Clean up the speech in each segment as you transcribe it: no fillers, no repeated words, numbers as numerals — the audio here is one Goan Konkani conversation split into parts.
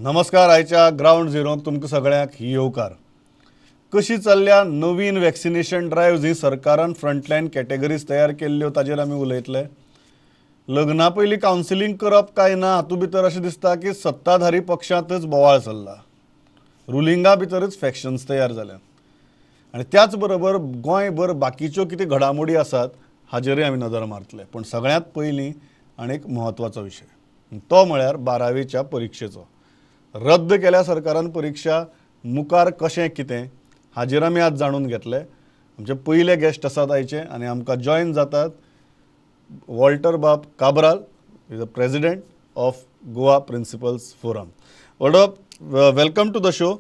नमस्कार. आयच्या ग्रावंड झिरोक तुमकां सगळ्यांक ही येवकार. कशी चल्ल्या नवीन वॅक्सिनेशन ड्रायव्ह ही सरकारान फ्रंटलायन कॅटेगरीज तयार केल्ल्यो ताजेर आमी उलयतले. लग्ना पयलीं कावन्सिलींग करप काय ना हातूंत भितर अशें दिसता की सत्ताधारी पक्षांतच बोवाळ चल्ला, रुलिंगा भितरच फॅक्शन्स तयार जाल्यात आनी त्याच बरोबर गोंयभर बाकीच्यो कितें घडामोडी आसात हाजेरय आमी नदर मारतले. पूण सगळ्यांत पयलीं आनी एक म्हत्वाचो विशय तो म्हळ्यार बारावेच्या परिक्षेचो. रद्द केल्या सरकारान परिक्षा, मुखार कशें कितें हाजेर आमी आज जाणून घेतले. आमचे पयले गेस्ट आसात आयचे आनी आमकां जॉयन जातात वॉल्टर बाब Cabral, is a president of Goa principals forum. Walter, welcome to the show.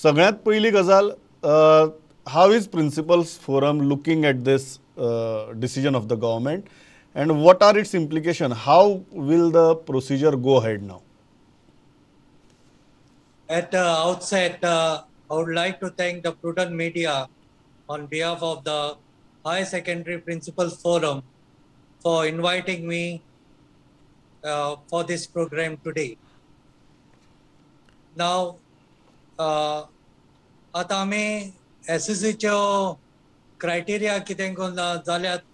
सगळ्यांत पयली गजाल, how is principals forum looking at this decision of the government and what are its implication? How will the procedure go ahead now? At the outset, I would like to thank the Prudent Media on behalf of the High Secondary Principals Forum for inviting me for this program today. Now, आता आमी एसएससीच्यो क्रायटेरिया कितें करून जाल्यात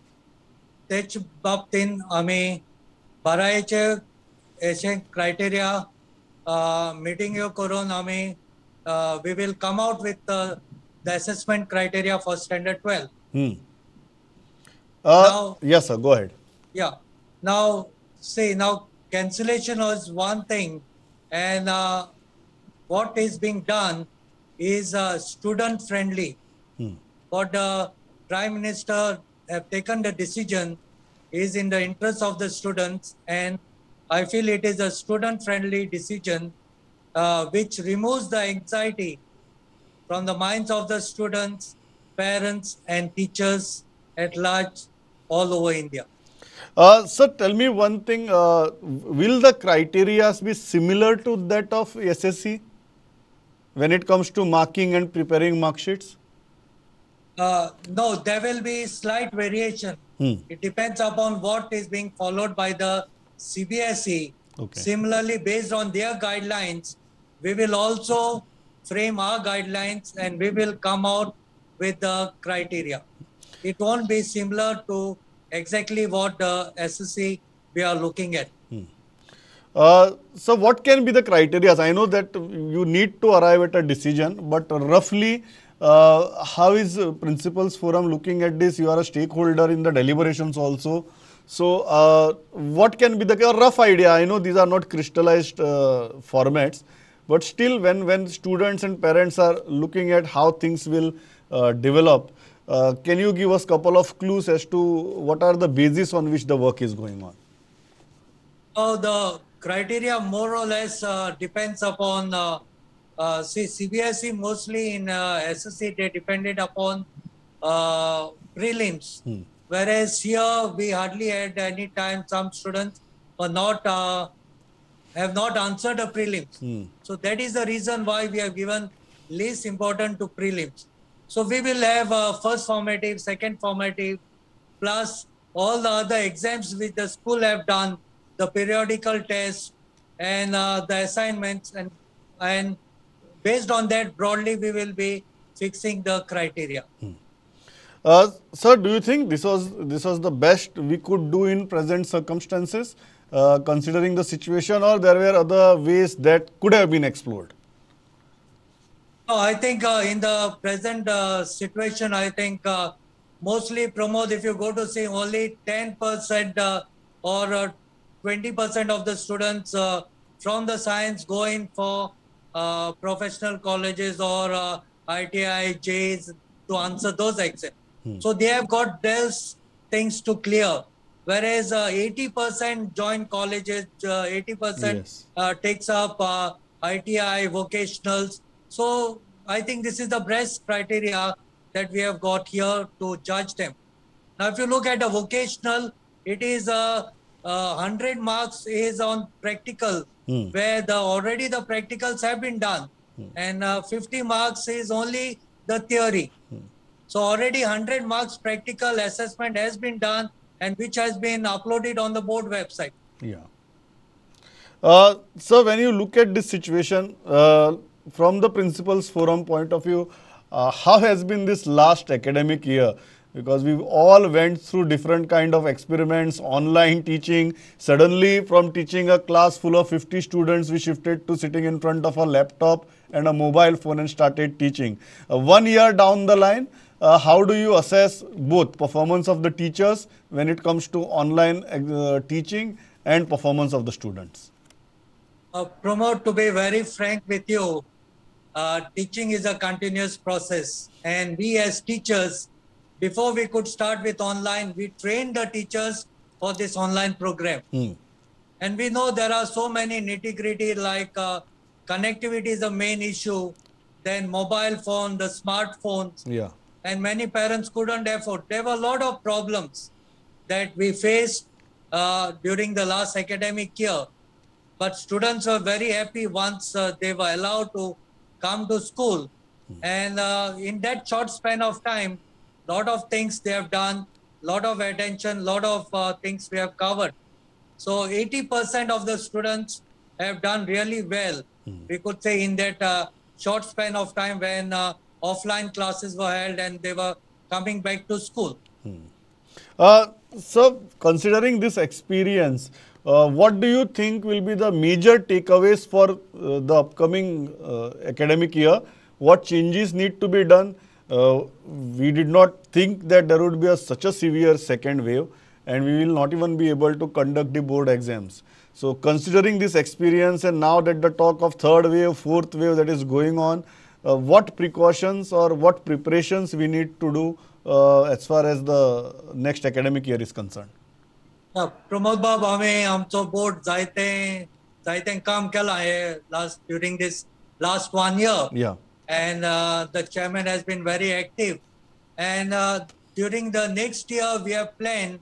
तेच बाबतीन आमी बारावेचे अशें क्रायटेरिया मिटिंग्यो करून आमी we will come out with the assessment criteria for standard 12. Now, yes sir, go ahead. Yeah. Now see, now cancellation was one thing, and what is being done is student friendly. What the Prime Minister have taken the decision is in the interest of the students, and I feel it is a student friendly decision which removes the anxiety from the minds of the students, parents and teachers at large all over India. Sir, tell me one thing, will the criteria be similar to that of SSC when it comes to marking and preparing mark sheets? No, there will be slight variation. It depends upon what is being followed by the CBSE. Okay. Similarly, based on their guidelines, we will also frame our guidelines and we will come out with the criteria. It won't be similar to exactly what the SSC we are looking at. So what can be the criteria? I know that you need to arrive at a decision, but roughly how is Principals Forum looking at this? You are a stakeholder in the deliberations also. So what can be the rough idea? I know these are not crystallized formats, but still when students and parents are looking at how things will develop, can you give us a couple of clues as to what are the basis on which the work is going on? Oh, the criteria more or less depends upon, see, CBSE mostly in SSC, they depended upon prelims. Whereas here we hardly had any time some students were not, have not answered the prelims. So that is the reason why we have given least important to prelims. So we will have first formative, second formative, plus all the other exams which the school have done, the periodical tests and the assignments, and based on that broadly we will be fixing the criteria. Sir, do you think this was the best we could do in present circumstances, considering the situation, or there were other ways that could have been explored? No, I think in the present situation, I think mostly, Pramod, if you go to see, only 10% or 20% of the students from the science go in for professional colleges or ITI, Js to answer those exams. So they have got those things to clear. Whereas 80% join colleges, 80% yes, takes up ITI, vocationals. So I think this is the best criteria that we have got here to judge them. Now, if you look at a vocational, it is 100 marks is on practical, where the already the practicals have been done, and 50 marks is only the theory. So already 100 marks practical assessment has been done and which has been uploaded on the board website. Yeah. So when you look at this situation from the Principals Forum point of view, how has been this last academic year? Because we all went through different kind of experiments, online teaching. Suddenly from teaching a class full of 50 students, we shifted to sitting in front of a laptop and a mobile phone and started teaching. 1 year down the line, how do you assess both performance of the teachers when it comes to online teaching and performance of the students? Pramod, to be very frank with you, teaching is a continuous process. And we as teachers, before we could start with online, we trained the teachers for this online program. And we know there are so many nitty-gritty, like connectivity is the main issue, then mobile phone, the smartphones. Yeah. And many parents couldn't afford. There were a lot of problems that we faced during the last academic year. But students were very happy once they were allowed to come to school. And in that short span of time, lot of things they have done, lot of attention, lot of things we have covered. So 80% of the students have done really well. We could say in that short span of time when offline classes were held and they were coming back to school. So considering this experience, what do you think will be the major takeaways for the upcoming academic year? What changes need to be done? We did not think that there would be such a severe second wave, and we will not even be able to conduct the board exams. So considering this experience, and now that the talk of third wave, fourth wave that is going on, what precautions or what preparations we need to do as far as the next academic year is concerned? Pramod Bab, आमी आमचो बोर्ड जायते जायते काम केलां हे last during this last 1 year. Yeah. And the chairman has been very active. And during the next year, we have planned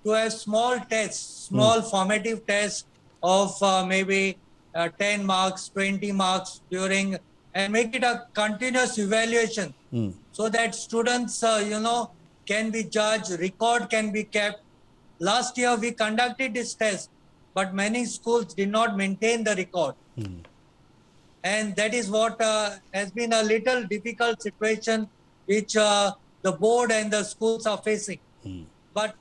to have small tests, small formative tests of maybe 10 marks, 20 marks during, and make it a continuous evaluation so that students, you know, can be judged, record can be kept. Last year, we conducted this test, but many schools did not maintain the record. And that is what has been a little difficult situation which the board and the schools are facing. But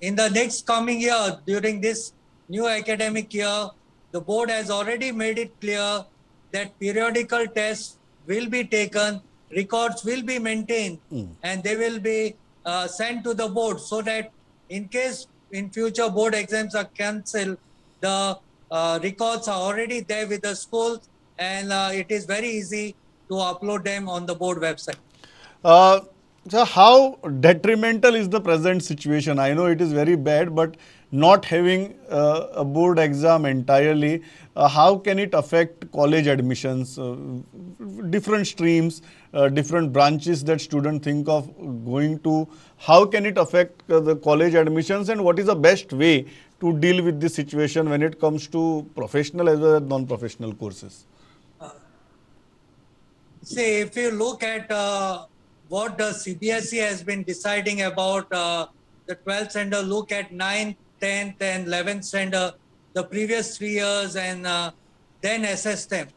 in the next coming year, during this new academic year, the board has already made it clear that periodical tests will be taken, records will be maintained, and they will be sent to the board so that in case in future board exams are cancelled, the records are already there with the schools, and it is very easy to upload them on the board website. So how detrimental is the present situation? I know it is very bad, but not having a board exam entirely, how can it affect college admissions, different streams, different branches that students think of going to? How can it affect the college admissions, and what is the best way to deal with this situation when it comes to professional as well as non-professional courses? See, if you look at what the CBSE has been deciding about the 12th standard, look at 9th, 10th and 11th standard, the previous 3 years, and then assess them.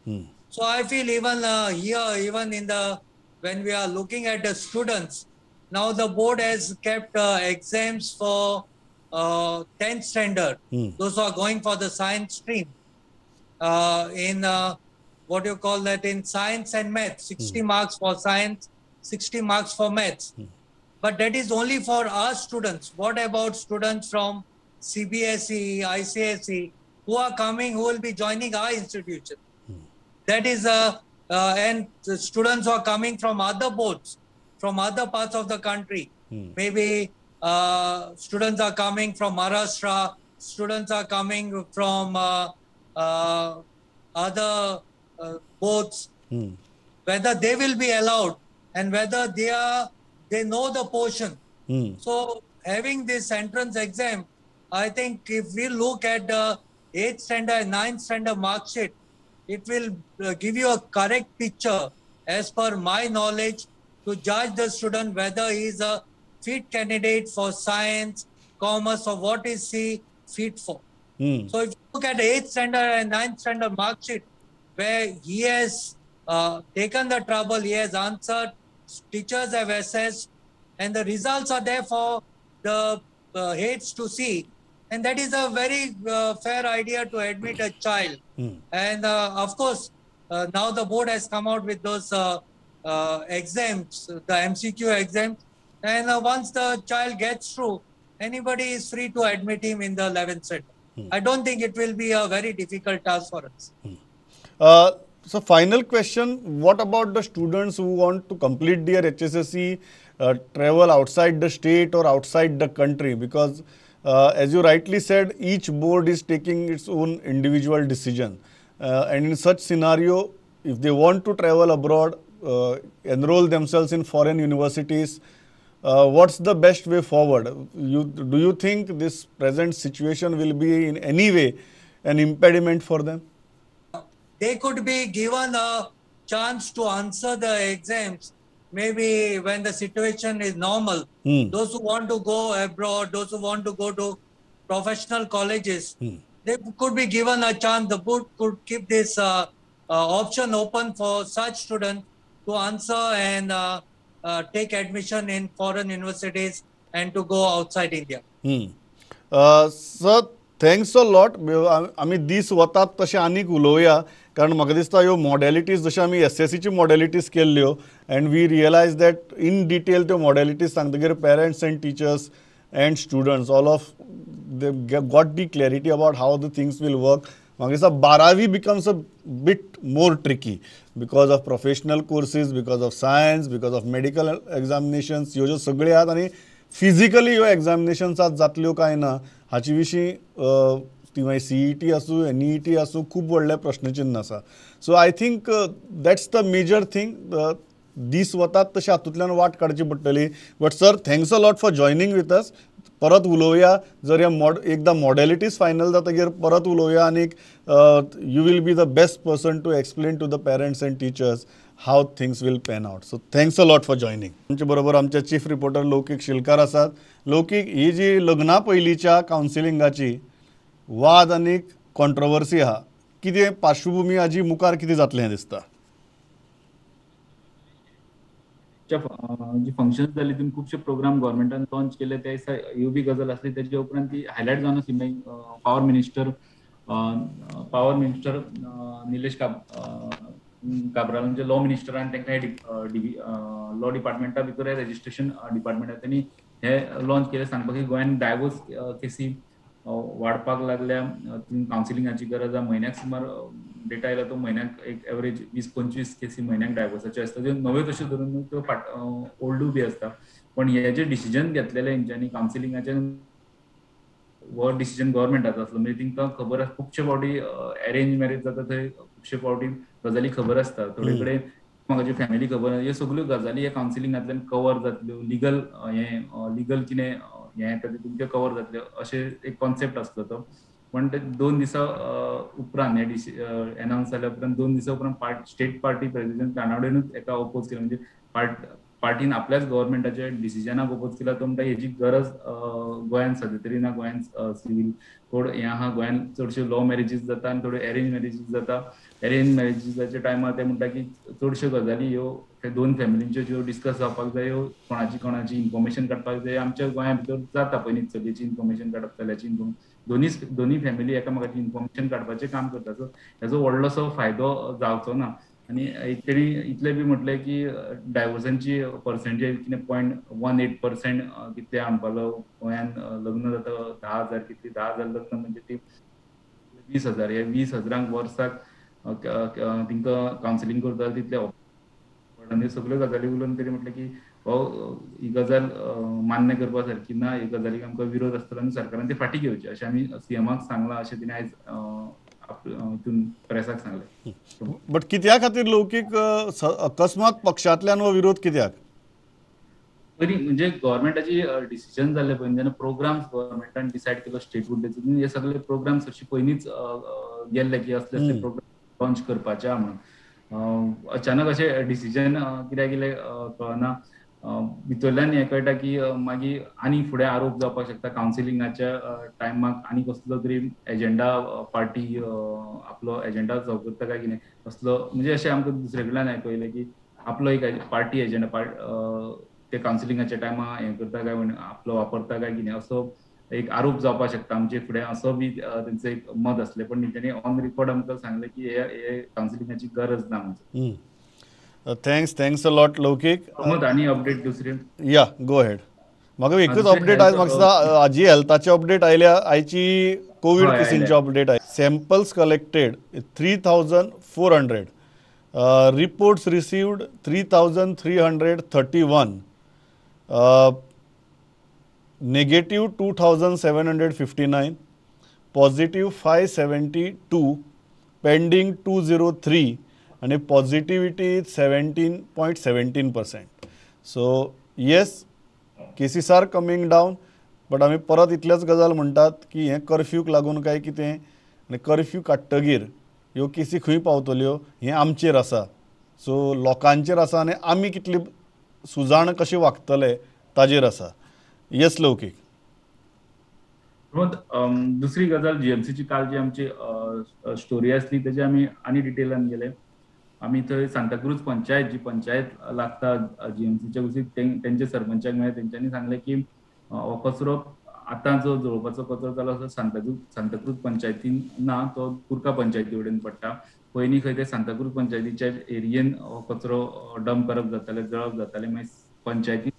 So I feel even here, even in the, when we are looking at the students, now the board has kept exams for 10th standard, those who are going for the science stream, in what do you call that, in science and math, 60 marks for science, 60 marks for maths. But that is only for our students. What about students from CBSE, ICSE, who are coming, who will be joining our institution? That is, and the students who are coming from other boards, from other parts of the country. Maybe students are coming from Maharashtra, students are coming from other boards. Whether they will be allowed and whether they are, they know the portion. So having this entrance exam, I think if we look at the 8th standard and 9th standard mark sheet, it will give you a correct picture as per my knowledge to judge the student whether he is a fit candidate for science, commerce, or what is he fit for. So if you Look at 8th standard and 9th standard mark sheet, where he has taken the trouble, he has answered, teachers have assessed, and the results are there for the heads to see. And that is a very fair idea to admit a child. And of course, now the board has come out with those exams, the MCQ exams. And once the child gets through, anybody is free to admit him in the 11th standard. I don't think it will be a very difficult task for us. So final question, what about the students who want to complete their HSSC, travel outside the state or outside the country? Because as you rightly said, each board is taking its own individual decision. And in such scenario, if they want to travel abroad, enroll themselves in foreign universities, what's the best way forward? Do you think this present situation will be in any way an impediment for them? They could be given a chance to answer the exams maybe when the situation is normal. Those who want to go abroad, those who want to go to professional colleges, they could be given a chance. The board could keep this option open for such students to answer and take admission in foreign universities and to go outside India. Sir, thanks a lot. आमी दीस वतात तशें आनीक उलोवया, कारण म्हाका दिसता ह्यो मॉडेलिटीज जश्यो आमी एसएससीची मॉडेलिटीज केल्ल्यो and we realise that in detail त्यो मॉडेलिटीज सांगतकीर parents and teachers and students all of they got the clarity about how the things will work. म्हाका दिसता बारावी becomes a bit more tricky because of professional courses, because of science, because of medical examinations, ह्यो ज्यो सगळ्यो आहात आनी फिजिकली ह्यो एग्जामिनेशन्स आज जातल्यो काय ना हाचे विशीं ती मागीर सीईटी आसूं एनईटी आसूं खूब व्हडलें प्रश्नचिन्न आसा. So I think that's the major thing. दीस वतात तशें हातूंतल्यान वाट काडची पडटली. But sir, thanks a lot for joining with us. परत उलोवया जर ह्या एकदां मॉडेलिटीज फायनल जातकीर परत उलोवया आनीक you will be the best person to explain to the parents and teachers how things will pan out. So thanks a lot for joining. आमचे बरोबर आमचे चीफ रिपोर्टर लौकीक शिलकार आसात. लौकीक, ही जी लग्ना पयलींच्या कावन्सिलिंगाची वाद आनी कॉन्ट्रोवर्सी आहा, कितें पार्श्वभूमी हाजी मुखार कितें जातलें हें दिसता? जी फंक्शन्स जाली तितून खुबशे प्रोग्राम गव्हर्मेंटान लॉन्च केले त्या दिसा ह्यो बी गजाल आसली. तेच्या उपरांत ती हायलायट जावन आसली. मागीर पावर मिनिस्टर निलेश काब्राल म्हणजे लॉ मिनिस्टरान तांकां लॉ डिपार्टमेंटा भितर रजिस्ट्रेशन डिपार्टमेंट आसा तेणी हे लॉन्च केले सांगपाक की गोंयान डायवोर्स केसी वाडपाक लागल्या, कावन्सिलिंगाची गरज आसा. म्हयन्याक सुमार डेटा आयला तो म्हयन्याक एक एवरेज 20-25 केसी म्हयन्याक डायवोर्साच्यो आसता, त्यो नव्यो तश्यो धरून त्यो ओल्डूय बी आसता. पण हे जे डिसिजन घेतलेले हेंच्यांनी कावन्सिलिंगाचे हो डिसिजन गव्हर्मेंटाचो आसलो, म्हणजे तांकां खबर आसा. खुबशे फावटी अरेंज मॅरेज जाता थंय खुबशे फावटी गजाली खबर आसता, थोडे कडेन म्हाका फॅमिली खबर आसा. ह्यो सगल्यो गजाली ह्या कावन्सिलिंगांतल्यान कवर जातल्यो, लिगल हें लिगल कितें हें येता तें तुमचें कवर जातलें अशें एक कॉन्सेप्ट आसलो तो. पण ते 2 दिसा उपरांत हे एनावन्स जाल्या उपरांत 2 दिसा उपरांत स्टेट पार्टी प्रेसिडेंट तानावडेनूच एका ओपोज केलें. म्हणजे पार्टीन आपल्याच गव्हर्मेंटाच्या डिसिजनाक ओपोज केला. तो म्हणटा हेजी गरज गोंयान सद्या तरी ना. गोंयान सिव्हील कोड हें आहा, गोंयान चडश्यो लॉ मॅरेजीस जाता आनी थोड्यो अरेंज मॅरेजीस जाता. अरेंज मॅरेजीसाच्या टायमार ते म्हणटा की चडश्यो गजाली ह्यो दोन फॅमिलींच्यो ज्यो डिस्कस जावपाक जाय, ह्यो कोणाची कोणाची इन्फॉर्मेशन काडपाक जाय. आमच्या गोंया भितर जाता पयलीं चलयेची इन्फॉर्मेशन काडप, चल्याची इन्फॉर्मेशन, दोन्ही फॅमिली एकामेकाची इन्फॉर्मेशन काडपाचें काम करता. सो हेजो व्हडलोसो फायदो जावचो ना. आनी तेणी इतलें बी म्हटलें की डायवोर्सांची पर्संटेज कितें 0.18% कितलें म्हणपालो गोंयान लग्न जाता 10,000 कितली 10,000 लग्न म्हणजे ती 20,000 ह्या 20,000 वर्साक तांकां कावन्सिलींग करता तितले. आनी सगल्यो गजाली उलोवन तेणी म्हटलें की हो ही गजाल मान्य करपा सारकी ना, ही गजालीक आमकां विरोध आसतलो आनी सरकारान ती फाटीं घेवची अशें आमी सीएमाक सांगलां अशें तेणी आयज हितून प्रेसाक सांगलें. बट कित्या खातीर लौकीक अकस्मात पक्षांतल्यान हो विरोध कित्याक? पयलीं म्हणजे गव्हर्मेंटाची डिसिजन जाल्लें पळय जेन्ना प्रोग्राम्स गव्हर्मेंटान डिसायड केलो स्टेटहूड डे, हे सगळे प्रोग्राम्स हरशीं पयलींच गेल्ले की असले असले प्रोग्राम लॉन्च करपाचे आहा म्हणून. अचानक अशें डिसिजन कित्याक गेलें कळना. भितरल्यान हें कळटा की मागीर आनी फुडें आरोप जावपाक शकता कावन्सिलिंगाच्या टायमाक आनी कसलो तरी एजेंडा पार्टी आपलो एजेंडा जावं करता काय कितें असलो, म्हणजे अशें आमकां दुसरे कडल्यान आयकयलें की आपलो एक पार्टी एजेंडा ते कावन्सिलिंगाच्या टायमा हें करता काय आपलो वापरता काय कितें असो एक आरोप जावपाक शकता आमचे फुडें, असो बी तेंचें एक मत आसलें. पण तेंच्यांनी ऑन रिकॉर्ड आमकां सांगलें की हे कावन्सिलिंगाची गरज ना म्हणजे. Thanks a lot Laukik. आनी अपडेट दुसरी या गो हेड. म्हाका एकूच अपडेट आयज म्हाका दिसता आजी हेल्थाची अपडेट आयल्या, आयची कोवीड केसींची अपडेट आयली. Samples collected 3400, reports received 3331, negative 2759, positive 572, pending 203 आणि positivity 17.17%. So yes, cases are coming down, but आमी परत इतलेच गजाल म्हणटात की हें कर्फ्यूक लागून काय कितें आनी कर्फ्यू काडटगीर ह्यो केसी खंय पावतल्यो हें आमचेर आसा. सो लोकांचेर आसा आनी आमी कितली सुजाण कशी वागतले ताजेर आसा. येस लौकीक. दुसरी गजाल जीएमसीची काल जी आमची स्टोरी आसली तेजे आमी आनी डिटेलान गेले. आमी थंय सांताक्रूज पंचायत जी पंचायत लागता जीएमसीच्या कुशीक तेंचे सरपंचाक मेळ्ळे, तेंच्यांनी सांगलें की हो कचरो आतां जो जळोवपाचो कचरो जालो आसा सांताक्रूज पंचायतीन ना, तो कुर्का पंचायती वटेन पडटा. पयलीं खंय ते सांताक्रूज पंचायतीच्या एरियेन हो कचरो डंप करप जातालें, जळप जातालें. मागीर पंचायती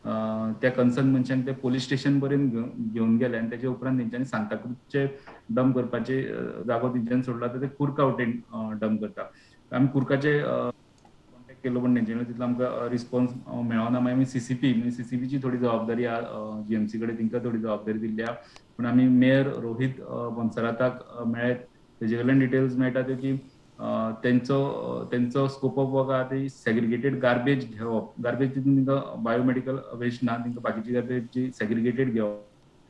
त्या कन्सर्न मनशांक ते पोलीस स्टेशन पर्यंत घेवन गेले आनी तेजे उपरांत तेंच्यांनी सांताक्रूजचे डंप करपाचे जागो तेंच्यांनी सोडला, तर ते कुर्का वटेन डंप करता. आमी कुर्काचे कॉन्टेक्ट केलो पण तेंच्यांनी तितलो आमकां रिस्पॉन्स मेळना. मागीर आमी सीसीपी म्हणजे सीसीपीची थोडी जबाबदारी आहा जीएमसी कडेन, तेंकां थोडी जबाबदारी दिल्ली आहा. पूण आमी मेयर रोहित मोन्सेराताक मेळ्ळे, तेजे कडल्यान डिटेल्स मेळटा त्यो की तेंचो स्कोप ऑफ वर्क आहा ती सेग्रिगेटेड गार्बेज घेवप. गार्बेज तितून तेंकां बायोमेडिकल वेस्ट ना, तेंकां बाकीची गार्बेज जी सेग्रिगेटेड घेवप,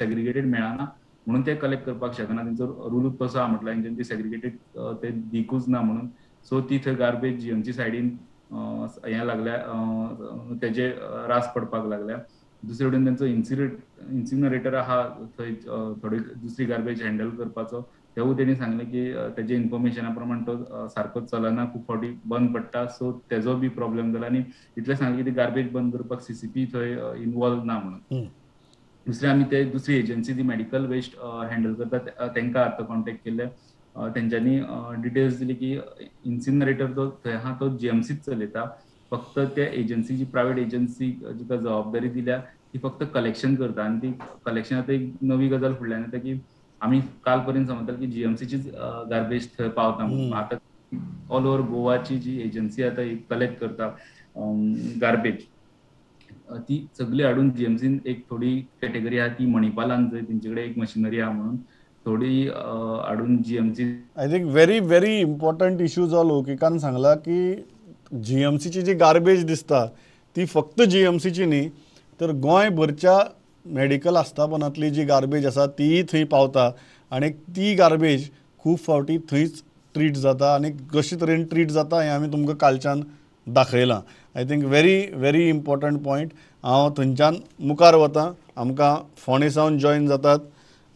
सेग्रिगेटेड मेळना म्हणून ते कलेक्ट करपाक शकना. तेंचो रुलूच तसो आहा म्हटल्यार तेंच्यांनी ती सेग्रिगेटेड ते दिकूच ना म्हणून. सो ती थंय गार्बेज जीएमसी सायडीन हें लागल्या, तेजे रास पडपाक लागल्या. दुसरे वटेन तेंचो इन्सिनरेटर आहा थंय थोडी दुसरी गार्बेज हँडल करपाचो, तेवूय तेणी सांगलें की तेजे इन्फॉर्मेशना प्रमाण तो सारकोच चलना, खूब फावटी बंद पडटा. सो तेजो बी प्रॉब्लेम जाला. आनी इतलें सांगलें की ती गार्बेज बंद करपाक सीसीपी थंय इनवॉल्व ना म्हणून. दुसरें आमी ते दुसरी एजन्सी ती मेडिकल वेस्ट हँडल करता तेंकां आतां कॉन्टेक्ट केल्ले, तेंच्यांनी डिटेल्स दिली की इन्सिनरेटर जो थंय आहा तो जीएमसीच चलयता, फक्त त्या एजन्सी जी प्रायवेट एजन्सी जिका जबाबदारी दिल्या ती फक्त कलेक्शन करता. आनी ती कलेक्शन आतां एक नवी गजाल फुडल्यान येता की आमी काल पर्यंत समजताले की जीएमसीचीच गार्बेज थंय पावता म्हणून, आतां ऑल ओवर गोवाची जी एजन्सी आतां कलेक्ट करता गार्बेज ती सगळी हाडून जीएमसीन एक थोडी कॅटेगरी आहा ती मणिपालान जंय तेंचे कडेन एक मशिनरी आहा म्हणून थोडी हाडून GMC. I think very very important issue जो लौकिकान सांगला की जीएमसीची जी गार्बेज दिसता ती फक्त जीएमसीची न्ही तर गोंयभरच्या मेडिकल आस्थापनांतली जी गार्बेज आसा तीय थंय पावता आनी ती गार्बेज खूब फावटी थंयच ट्रीट जाता आनी कशे तरेन ट्रीट जाता हें आमी तुमकां कालच्यान दाखयलां. I think very very important point. हांव थंयच्यान मुखार वता, आमकां फोंडे सावन जॉयन जातात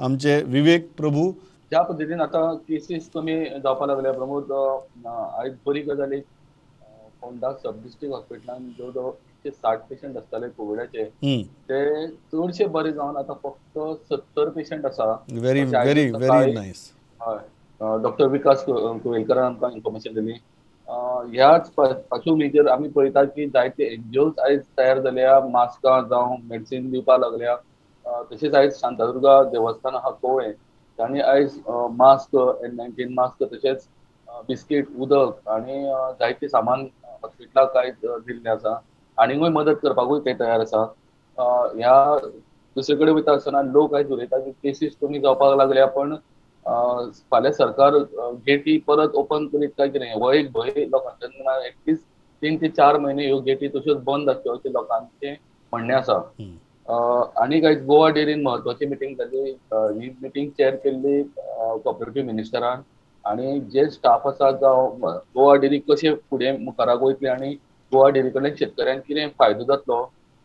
आमचे विवेक प्रभू. ज्या पद्दतीन आतां केसीस कमी जावपाक लागल्या प्रमोद, आयज बरी गजाल एक फोंडा सब डिस्ट्रिक्ट हॉस्पिटलान जवळ जवळ 160 पेशंट आसताले कोविडाचे, ते चडशे बरे जावन आतां फक्त 70 पेशंट आसा. Very very very nice. हय, डॉक्टर विकास कुवेलकरान आमकां इन्फॉर्मेशन दिली. ह्याच पार्श्वभुमीचेर आमी पळयता की जायते एनजीओज आयज तयार जाल्या, मास्कां जावं मेडिसीन दिवपाक लागल्या. तशेंच आयज शांतादुर्गा देवस्थान आहा कोवळें, तांणी आयज मास्क, N19 mask, तशेंच बिस्कीट, उदक आनी जायते सामान हॉस्पिटलाक आयज दिल्लें आसा. आनीकूय मदत करपाकूय ते तयार आसा. ह्या दुसरे कडेन वयता आसतना लोक आयज उलयता की केसीस कमी जावपाक लागल्या, पण फाल्यां सरकार गेटी परत ओपन करीत काय कितें हो एक भंय लोकांच्या. एटलिस्ट 3 ते 4 म्हयने ह्यो गेटी तश्योच बंद आसच्यो अशें लोकांचें म्हणणें आसा. आनी आयज गोवा डेरीन म्हत्वाची मिटींग जाली. ही मिटींग चेअर केल्ली कॉपरेटीव मिनिस्टरान आनी जे स्टाफ आसा जावं गोवा डेरी कशें फुडें मुखाराक वयतले आनी गोवा डेअरी कडल्यान शेतकऱ्यांक कितें फायदो जातलो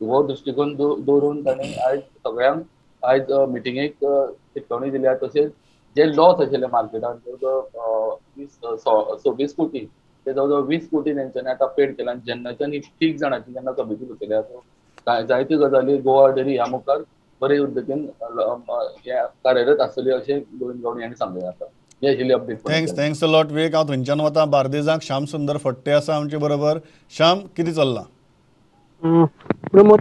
हो दृश्टिकोन दवरून तांणी आयज सगळ्यांक आयज मिटिंगेक शिटकावणी दिल्या. तशेंच जे लॉस आशिल्ले मार्केटान जवळ जवळ 26 कोटी ते जवळ जवळ 20 कोटी तेंच्यांनी आतां पेड केला. आनी जेन्नाच्यान ही 3 जाणांची जेन्ना कमिटी बसयल्या सो जायत्यो गजाली गोवा डेअरी ह्या मुखार बरे पद्दतीन कार्यरत आसतली अशें गोविंद गावडे हांणी सांगलें. आतां ही आशिल्ली update. Thanks thanks a lot Vivek. हांव थंयच्यान वता बार्देजाक. श्याम सुंदर फट्टे आसा आमचे बरोबर. श्याम, कितें चल्लां? प्रमोद,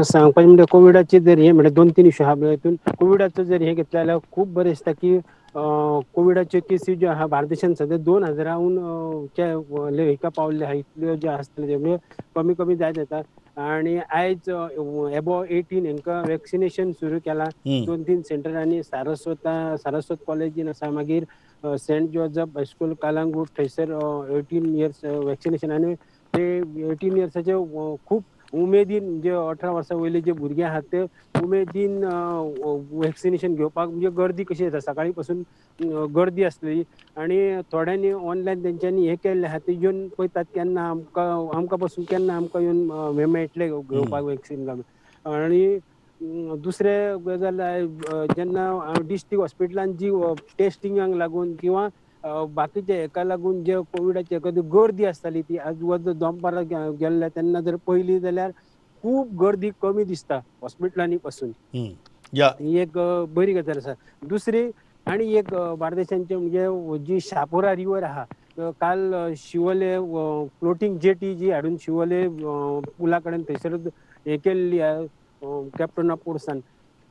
सांगपाचें म्हणजे कोविडाचे जर हे म्हणजे 2-3 इशू आहा हितून. कोविडाचो जर हे घेतले जाल्यार खूब बरें दिसता की कोविडाच्यो केसी ज्यो आहा बार्देशान सद्या 2000 हेका पावल्ले आहा, इतल्यो ज्यो आसतल्यो म्हणजे कमी कमी जायत येता. आनी आयज एबोव 18 हांकां वॅक्सिनेशन सुरू केलां 2-3 सेंटरांनी. सारस्वत कॉलेजीन आसा, मागीर सेंट जोजफ हायस्कूल कालांगूट थंयसर 18 इयर्स वॅक्सिनेशन. आनी ते 18 इयर्साचे खूब उमेदीन जे 18 वर्सां वयले जे भुरगे आहात ते उमेदीन वॅक्सिनेशन घेवपाक म्हणजे गर्दी कशी येता, सकाळी पासून गर्दी आसली. आनी थोड्यांनी ऑनलायन तेंच्यांनी हें केल्लें आहा, ते येवन पळयतात केन्ना आमकां पासून केन्ना आमकां येवन हें मेळटलें घेवपाक वॅक्सिन. आनी दुसरें गजाल जेन्ना डिस्ट्रिक्ट हॉस्पिटलान जी टेस्टिंगाक लागून किंवां बाकीच्या हेका लागून जे कोविडाचे गर्दी आसताली ती आज दनपारां गेल्ले तेन्ना जर पयली जाल्यार खूब गर्दी कमी दिसता हॉस्पिटलांनी पासून. ही एक बरी गजाल आसा. दुसरी आनी एक बार्देशांचे म्हणजे जी शापोरा रिवर आहा, काल शिवोले फ्लोटींग जेटी जी हाडून शिवोले पुला कडेन थंयसर हें केल्ली कॅप्टन ऑफ पोर्सान,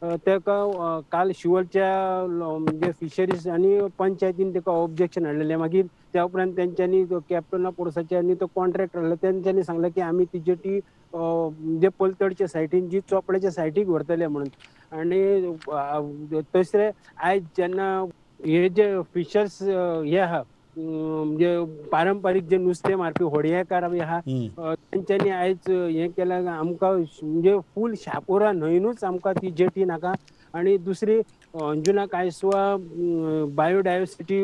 ताका काल शिवोलच्या म्हणजे फिशरीज आनी पंचायतीन ताका ऑब्जेक्शन हाडलेलें. मागीर त्या उपरांत तेंच्यांनी कॅप्टन ऑफ पोर्साचे आनी तो कॉन्ट्रॅक्टर आहलो तेंच्यांनी सांगलें की आमी ती जेटी म्हणजे पलतडच्या सायटीन जी चोपड्याच्या सायटीक व्हरतले म्हणून. आनी तसरें आयज जेन्ना हे जे फिशर्स हे आहा म्हणजे पारंपारीक जे नुस्तें मारपी होडयेकार बी आहा तेंच्यांनी आयज हें केलां आमकां म्हणजे फूल शापोरा न्हंयनूच आमकां ती जेटी नाका. आनी दुसरी अंजुना कायसवा बायोडायवर्सिटी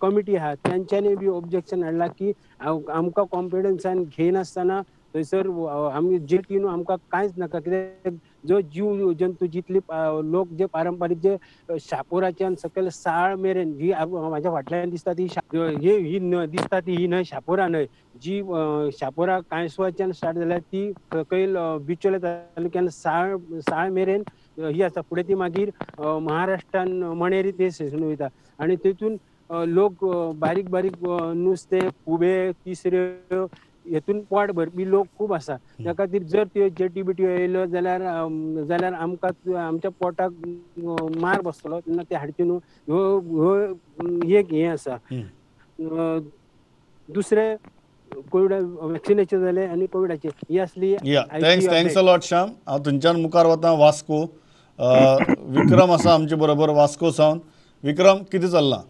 कमिटी आहा तेंच्यांनी बी ऑब्जेक्शन हाडलां की आमकां कॉन्फिडन्सान घेयनासतना थंयसर आमी जेटी न्हू आमकां कांयच नाका, कित्याक जो जीव जंतू जितली लोक जे पारंपारीक जे शापोराच्यान सकयल साळ मेरेन जी म्हाज्या फाटल्यान दिसता ती ही दिसता ती ही न्हंय शापोरा न्हय, जी शापोरा कांयसवाच्यान स्टार्ट जाल्या ती सकयल बिचोले तालुक्यान साळ साळ मेरेन ही आसा. फुडें ती मागीर महाराष्ट्रान मणेरी ते थंयसून वयता आनी तेतून लोक बारीक बारीक नुस्तें खुबे तिसऱ्यो हेतून पोट भरपी लोक खूब आसा. त्या खातीर जर त्यो जेटी बिटी येयल्यो जाल्यार जाल्यार आमकां आमच्या पोटाक मार बसतलो, तेन्ना ते हाडचे न्हू. ह्यो ह्यो एक हें आसा. दुसरें कोविड वॅक्सिनेशन जालें आनी कोविडाचें ही आसली. Thanks thanks a lot Shyam. हांव थंयच्यान मुखार वता वास्को. विक्रम आसा आमचे बरोबर वास्को सावन. विक्रम, कितें चल्लां?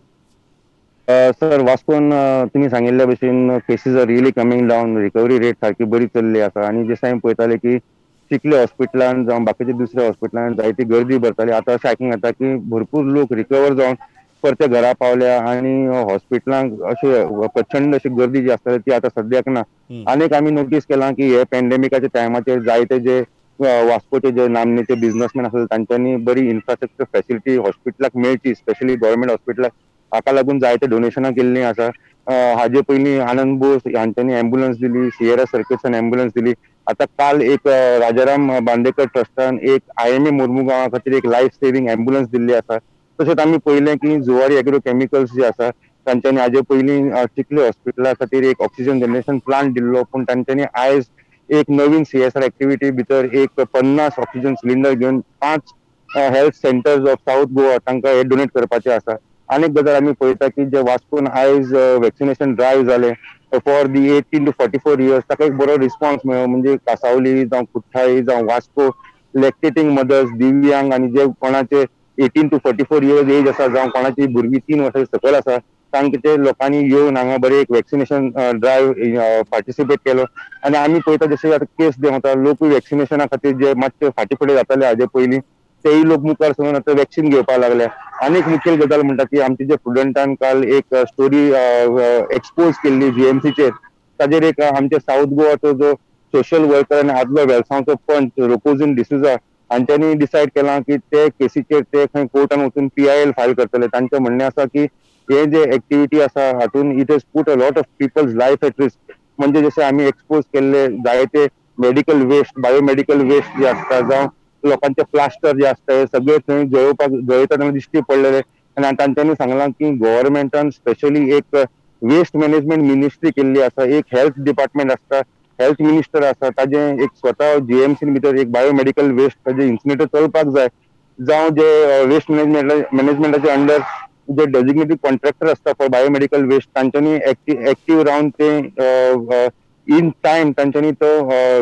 सर, वास्कोन तुमी सांगिल्ल्या भशेन cases are really coming down, recovery rate सारकी बरी चल्ली आसा. आनी जशें आमी पळयताले की चिखले हॉस्पिटलान जावं बाकीच्या दुसऱ्या हॉस्पिटलान जायती गर्दी भरताली, आतां अशें आयकूंक येता की भरपूर लोक रिकवर जावन परते घरा पावल्या आनी हॉस्पिटलांक अशे प्रचंड अशी गर्दी जी आसताली ती आतां सद्याक ना. आनीक आमी नोटीस केलां की हे पॅन्डेमिकाच्या टायमाचेर जायते जे वास्कोचे जे नामनेचे बिझनसमॅन आसले तांच्यांनी बरी इन्फ्रास्ट्रक्चर फॅसिलिटी हॉस्पिटलाक मेळची, स्पेशली गव्हर्मेंट हॉस्पिटलाक, हाका लागून जायते डोनेशनां केल्लीं आसा. हाजे पयलीं आनंद बोस हांच्यांनी एम्बुलन्स दिली, सिएरा सर्कसान एम्बुलन्स दिली. आतां काल एक राजाराम बांदेकर ट्रस्टान एक IMA मोर्मुगांवा खातीर एक लायफ सेव्हिंग एम्बुलन्स दिल्ली आसा. तशेंच आमी पळयलें की जुवारी एग्रो केमिकल्स जे आसा तांच्यांनी हाजे पयलीं चिखले हॉस्पिटला खातीर एक ऑक्सिजन जनरेशन प्लांट दिल्लो, पूण तांच्यांनी आयज एक नवीन CSR activity भितर एक 50 ऑक्सिजन सिलिंडर घेवन 5 health centres of South Goa तांकां हे डोनेट करपाचे आसा. आनीक गजाल आमी पळयता की जे वास्कोन आयज वॅक्सिनेशन ड्रायव्ह जालें फॉर the 18 to 44 years, ताका एक बरो रिस्पॉन्स मेळ्ळो. म्हणजे कासावली जावं कुठ्ठाळी जावं वास्को लॅक्टेटींग मदर्स, दिव्यांग आनी जे कोणाचे 18 to 44 years age आसा जावं कोणाची भुरगीं 3 वर्सां सकयल आसा तांकां ते लोकांनी येवन हांगा बरें एक वॅक्सिनेशन ड्रायव्ह पार्टिसिपेट केलो. आनी आमी पळयता जशें आतां केस देंवता, लोकूय वॅक्सिनेशना खातीर जे मातशे फाटीं फुडें जाताले हाजे पयलीं तेय लोक मुखार सरून आतां वॅक्सिन घेवपाक लागल्या. आनीक मुखेल गजाल म्हणटा की आमचे जे प्रुडंटान काल एक स्टोरी एक्सपोज केल्ली GMCचेर ताजेर एक आमचे साऊथ गोवाचो जो सोशल वर्कर आनी आदलो वेलसांवचो पंच रोकोजीन डिसुजा हांच्यांनी डिसायड केलां की ते केसीचेर ते खंय कोर्टान वचून PIL file करतले. तांचें म्हणणें आसा की हे जे एक्टिविटी आसा हातून it has put a lot of people's life at risk. म्हणजे जशे आमी एक्सपोज केल्ले जायते मेडिकल वेस्ट, बायोमेडिकल वेस्ट जे आसता जावं लोकांचे प्लास्टर जे आसता हे सगळे थंय जळोवपाक जळयता तेन्ना दिश्टी पडलेले. आनी तांच्यांनी सांगलां की गव्हर्मेंटान स्पेशली एक वेस्ट मॅनेजमेंट मिनिस्ट्री केल्ली आसा, एक हेल्थ डिपार्टमेंट आसता, हेल्थ मिनिस्टर आसा, ताजें एक स्वता जीएमसी भितर एक बायोमेडिकल वेस्ट ताजें इन्सिनेटर चलपाक जाय, जावं जे वेस्ट मॅनेजमेंटाचे अंडर जे डेजिग्नेटेड कॉन्ट्रॅक्टर आसता फॉर बायोमेडिकल वेस्ट तांच्यांनी एक्टीव रावन ते इन टायम तांच्यांनी तो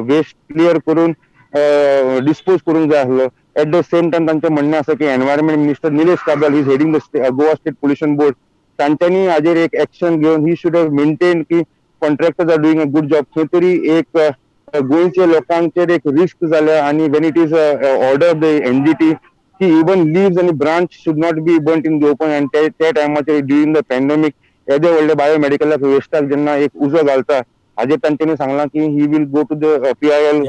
वेस्ट क्लियर करून डिस्पोज करूंक जाय आसलो. एट the same time तांचें म्हणणें आसा की environment minister Nilesh Cabral is heading the Goa state pollution board, तांच्यांनी हाजेर एक एक्शन घेवन he should have maintain की contractors are doing a good job. खंय तरी एक गोंयच्या लोकांचेर एक रिस्क जाल्या आनी when it is order of the NGT की इवन लिव्स आनी branch should not be burnt in the open. आनी त्या टायमाचेर ड्युरींग the pandemic येदे व्हडले बायोमेडिकलाक वेस्टाक जेन्ना एक उजो घालता हाजेर तांच्यांनी सांगलां की he will go to the PIL,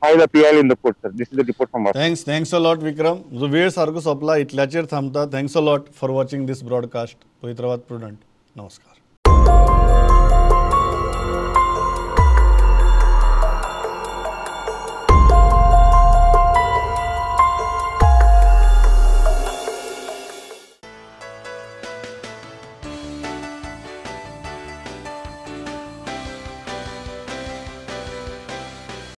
file a PIL in the court. Sir, this is the report from. Thanks a lot Vikram. जो वेळ सारको सोंपला, इतल्याचेर थांबता. Thanks a lot for watching this broadcast. पळयत रावात प्रुडंट. नमस्कार.